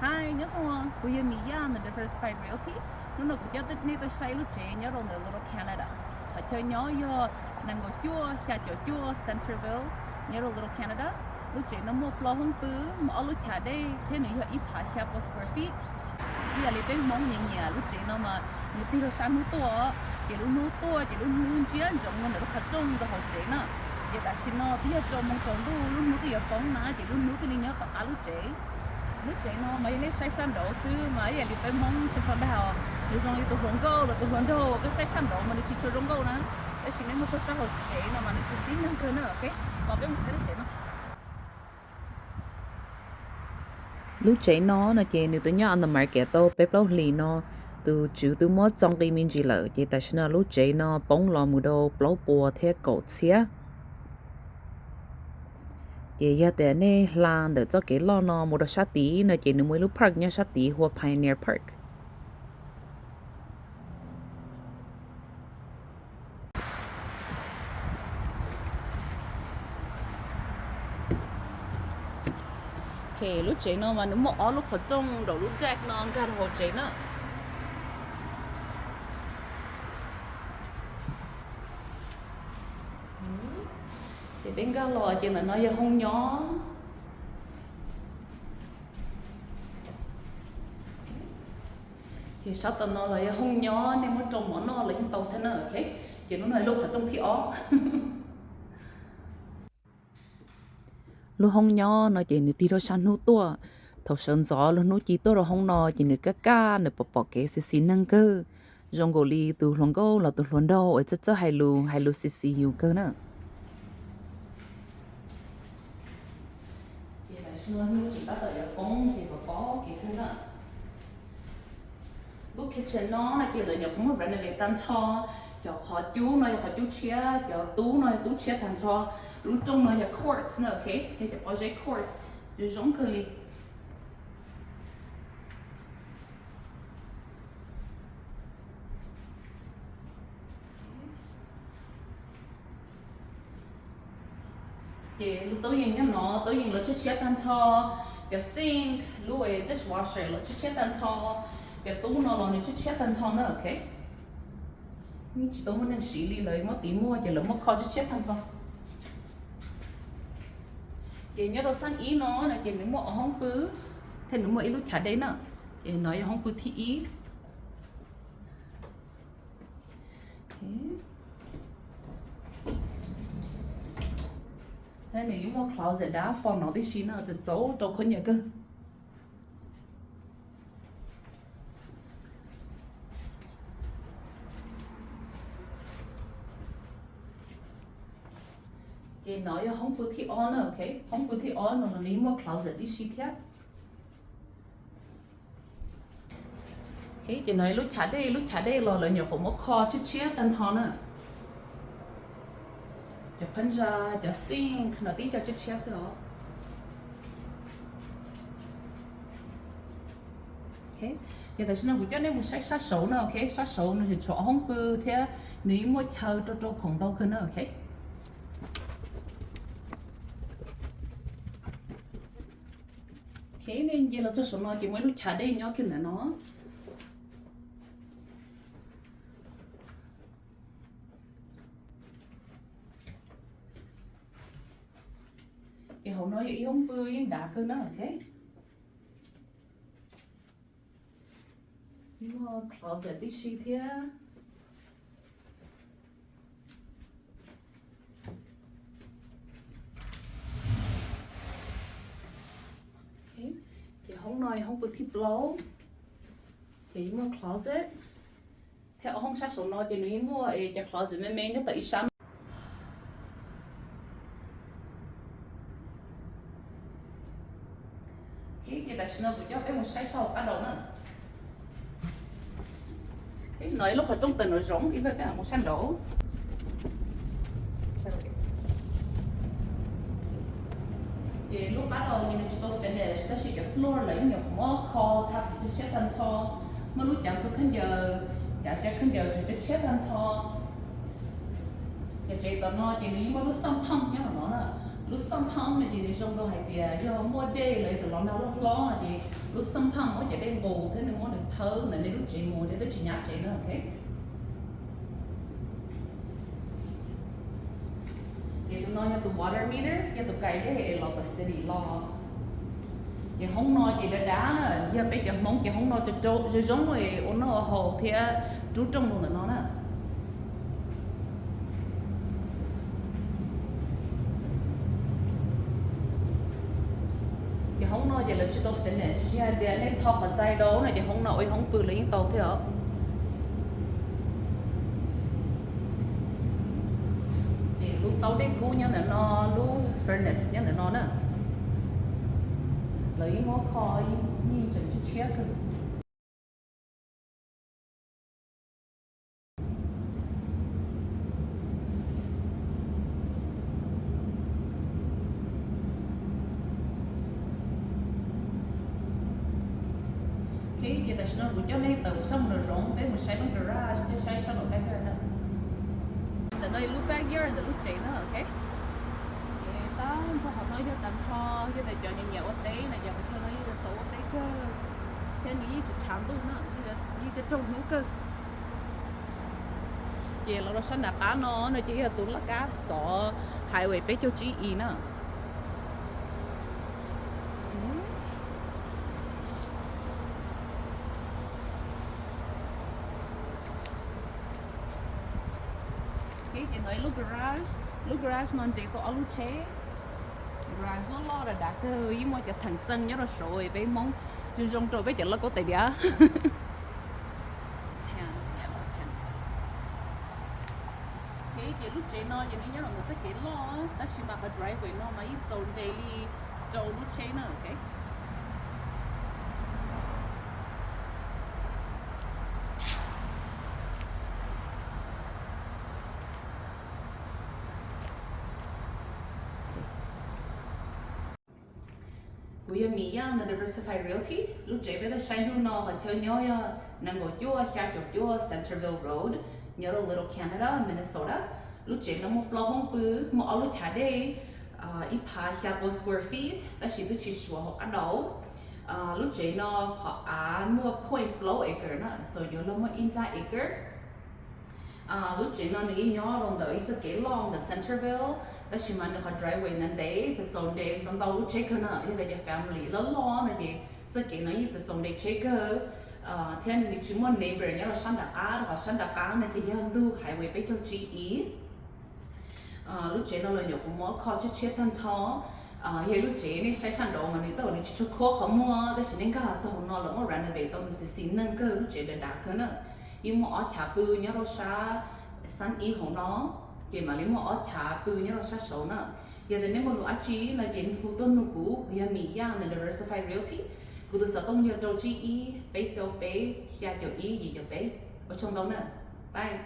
Hi, nyob zoo, kuv yog Mis Yaj ntawm Diversified Realty. Hnub no kuv coj nej tuaj saib lub tsev nyob rau ntawm Little Canada. Qhov chaw nyob yog nees nkaum cuaj xya caum cuaj Centerville, nyob rau Little Canada. Lub tsev no muaj plaub hoob pw, muaj ob lub chav dej thiab nws yog ib phav xya pua square feet. Ib yam li peb Hmoob nyiam nyiam lub tsev no mas nws tig rau sab hnub tuaj, ces lub hnub tuaj ces lub hnub ntsiab ntsoov ntawm lub qhov rooj rau hauv tsev na. Ces tam sim no twb yog rau moos tsaus ntuj, lub hnub twb yuav poob na, ces lub hnub thiaj li nyob tom qab lub tsev. Lub tsev no mas yog nej saib sab nraud xwb mas ib yam li peb Hmoob tso tso dag os, nws zoo li tus hluas nkauj los tus hluas nraug, koj saib sab nraud mas nws tsis tshua zoo nkauj na. Tab sis nej mus txog sab hauv tsev no mas nws xis xis neeg kawg na, ok. Los peb mus saib lub tsev no. Lub tsev no no ces nws twb nyob on the market tau peb plaub hlis no, tus tswv twb muab txo nqi me ntsis lawm, ces tam sim no lub tsev no poob los mus rau plaub puas thiab kaum txhiab. Ces yog tias nej hla ntawm txoj kev loj no mus rau sab tid no ces nws muaj ib lub park nyob sab tid hu ua Pioneer Park. Ok, lub tsev no mas nws muaj ob lub qhov rooj nraum lub deck no nkag rau hauv tsev na. Ces peb nkag los ces ntawm no yog hoob nyob. Ces sab tom no los yog hoob nyob, nej muab rau mov noj los yeej tau thiab na, ok. Ces lub no lub qhov rooj thib ob. Lub hoob nyob no ces nws tig rau sab hnub tuaj. Thaum sawv ntxov lub hnub ci tuaj rau hoob no ces nws kaj kaj, nws pom pom kev xis xis neeg kawg, zoo nkaus li tus hluas nkauj los tus hluas nraug uas txawj txawj hais lus, hais lus xis xis yus kawg na. Ces tam sim no hnub tseem tab tom yuav poob ces pom pom kev kawg na. Lub kitchen no no ces lawv nyuam qhuav muab renovate tag nrho. Cov qhov cub no yog qhov cub tshiab, cov tub no yog tub tshiab tag nrho. Lub rooj no yog quartz na, ok, yog cov pob zeb quartz, zoo zoo kawg li. Ces lub tub yees nyob no, tub yees los tshiab tshiab tag nrho. Cov sink, lub dishwasher los tshiab tshiab tag nrho. Cov tub no los nws tshiab tshiab tag nrho na, ok. Yeej tsis tau muaj neeg siv li, lawv muab tiv muag ces lawv muab kho tshiab tshiab tag nrho. Ces nyob rau xab ib no no ces nws muaj ob hoob pw thiab nws muaj ib lub chav dej na. Ces no yog hoob pw thib ib. Thiab nws yeej muaj closet dab fo no tib si no, txaus txaus rau khaub ncaws kawg. Ces no yog hoob pw thib ob na, ok. Hoob pw thib ob no los nws yeej muaj closet tib si thiab. Ok, ces no lub chav dej, lub chav dej los lawv nyuam qhuav muab kho tshiab tshiab tag nrho na. Cov phab ntsa, cov sink no tib co tshiab tshiab xwb os. Ok, ces tam sim no kuv coj nej mus saib sab saud na, ok. Sab saud no tseem tshuav ob hoob pw thiab nws yeej muaj chaw rau rau khoom ntau kawg na, ok. Ok, nej nce los txog saum no ces muaj ib lub chav dej nyob kiag ntawm no. Ces hauv no yog ib hoob pw yeej dav kawg na, ok. Muaj closet tib si thiab. Ok, ces hoob no yog hoob pw thib plaub, ces yeej muaj closet. Thiab ob hoob sab saum no ces nws yeej muaj cov closet me me nyob tom ib sab. Ok, ces tam sim no kuv coj peb mus saib sab hauv qab dau na. No ib lub qhov rooj tawm nraum zoov, ib pliag peb mam mus sab nraud. Ces lub qab dau ces nws tsis tau finish tab sis cov floor lawv yeej nyuam qhuav muab kho tha xim tshiab tag nrho. Muaj lub cav ntxhua khaub ncaws, cav siab khaub ncaws tshiab tag nrho. Ces tsev tom no ces nws yeej muaj lub xaj phooj nyob tom no na. Lub xab phooj no ces nws zoo rau hais tias yog muaj dej los yog tus los nag loj hlob no ces lub xab phooj muab cov dej nqus thiab nws muab nws thawb ntawm nej lub tsev mus thiab twb tsis nyab tsev na, ok. Ces tus no yog tus water meter, yog tus kais dej es los tom city los. Ces hoob no ces dav dav na, yog peb cov Hmoob ces hoob no zoo zoo ua noj haus thiab rub rooj rau ntawm no na. Ces hoob no ces lawv tsis tau finish, yog hais tias nej tho qhov tais rau no ces hoob no ua ib hoob pw los yeej tau thiab os. Ces lub taub dej kub nyob ntawm no, lub furnace nyob ntawm no na. Lawv yeej muab kho yeej tseem tshiab tshiab kawg. Ok, ces tam sim no kuv coj nej tawm sab mus nraum zoov, peb mus saib lub garage thiab saib sab nraum backyard na. Ntawm no lub backyard ntawm lub tsev na, ok. Ces tag nrho qhov no yog tag nrho, yog tias cov nyiam nyiam ua teb no ces qhov chaw no yeej yuav txaus ua teb kawg, thiab nws yeej tsis tshav ntuj na, yeej coj raug hnub kawg. Ces los rau sab nram qab no no ces yog tus laj kab xov highway peb caug tsib E na. Ok, ces no ib lub garage, lub garage no nres tau ob lub tsheb. Garage loj loj dav dav kawg, yeej muaj cov theem txeej nyob rau saud, peb Hmoob zoo zoo rau peb cov loj kaub tais diav. Ok, ces lub tsev no ces nws nyob rau ntawm txoj kev loj, tab sis mas qhov driveway no mas yeej txaus nres li rau lub tsheb na, ok. Kuv yog Mim Yaj ntawm Diversified Realty. Lub tsev peb tuaj saib hnub no qhov chaw nyob yog nees nkaum cuaj xya caum cuaj Centerville Road, nyob rau Little Canada, Minnesota. Lub tsev no muaj plaub hoob pw, muaj ob lub chav dej, ib phav xya pua square feet, tab sis twb tsis suav hauv qab dau. Lub tsev no qhov av muaj point plaub acre na, so yuav luag muaj ib nrab acre. Lub tsev no nws yeej nyob rau ntawm ib txoj kev loj ntawm Centerville, tab sis mas nws qhov driveway ntev ntev, txaus txaus nres ntau ntau lub tsheb kawg na. Yog tias cov family loj loj no ces txoj kev no yeej txaus txaus nres tsheb kawg, thiab nws tsis muaj neighbor nyob rau sab nram qab, rau qhov sab nram qab no ces yog ntug highway peb caug tsib E. Lub tsev no los nyuam qhuav muab kho tshiab tshiab tag nrho. Yog lub tsev nej saib sab nraud mas nws tab tom nws tsis tshua khuab qhov muag, tab sis nej nkag los txog hauv no lawv muab renovate tau nws xis xis neej kawg, lub tsev dav dav kawg na. Yeej muaj ob chav pw nyob rau sab xab ib hauv no, ces mam li muaj ob chav pw nyob rau sab saud na. Yog tias nej muaj lus dab tsi no ces hu tuaj nug kuv, kuv yog Mim Yaj ntawm Diversified Realty. Kuv tus xov tooj yog rau tsib ib peb rau peb xya caum ib yim caum peb. Ua tsaug ntau na. Bye.